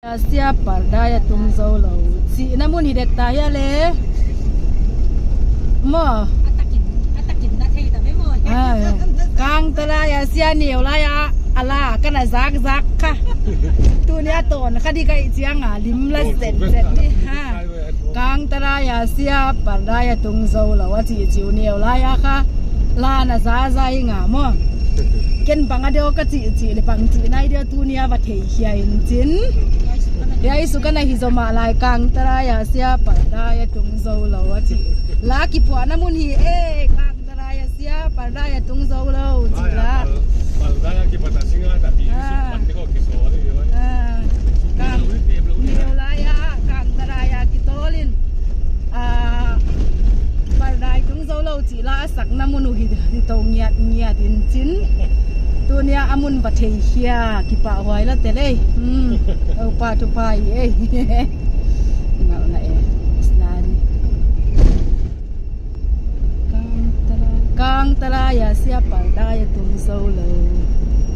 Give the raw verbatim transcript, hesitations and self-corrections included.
Sia pardai a tung zou lou chihna mun hi dek ta hia le. Maw. A takin, a takin na thei ta ve maw. Ah, Kangtalai a sia neu lai a, a la ka na zak zak kha. Tuni a tawn kha di ka hih chiang a lim la zen zen di ha. Kangtalai a sia pardai a tung zou lou a chih chih uh neu lai a kha. La na za za i nga maw. Ken bang a deuh ka chih chih le bang chih nai deuh tuni a va thei khia in chin. Hiai suk a na hi zou mah lai Kangtalai a sia pardai a tung zou lou a chih. La kiphuahna mun hi e Kangtalai a sia pardai a tung zou lou chih la. Pardai a kipat a singa tapi Ah. Suk pan te ko kiso ni. Ah. Kang neu lai a Kangtalai a kitawlin. Ah, pardai tung zou lou chih la a sakna mun uh hi, hi tou ngiat ngiat in chin. Tuni a a mun va thei khia kipahhuai la te lei. Hmm. Au pa tu pa i e. Ngal na e. Sna ni. Kangtalai a sia pardai a tung zou lou.